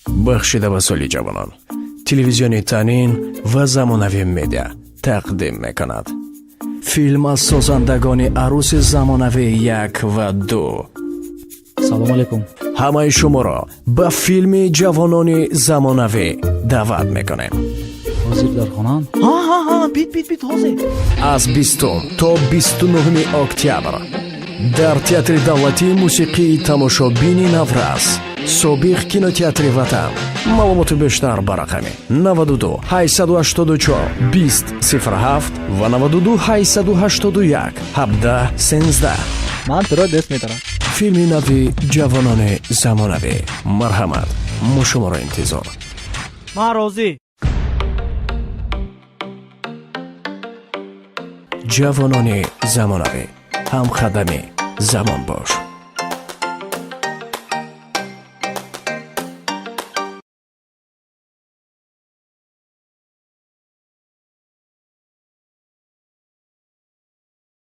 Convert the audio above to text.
Бахшида ба соли ҷавонон, телевизиони Танин ва Замонавӣ Медиа тақдим мекунад. Филм аз созандагони «Арӯси замонавӣ як ва ду». Салому алейкум. Ҳамаи шуморо ба филми «Ҷавонони замонавӣ» даъват мекунем. Ҳозир дар хонаанд? Ҳа, ҳа, ҳа, бит, бит, бит, ҳозир. Аз 20 то 29 октябр дар Театри давлатии мусиқии тамошобини «Наврас», собиқ кинотеатри «Ватан». Маълумоти бештар ба рақами 92 884 20 07 ва 92 881 17 13. Ман туро дӯст медорам. Филми нави «Ҷавонони замонавӣ». Марҳамат, мо шуморо интизор. Ман розӣ. «Ҷавонони замонавӣ», ҳамқадами замон бош.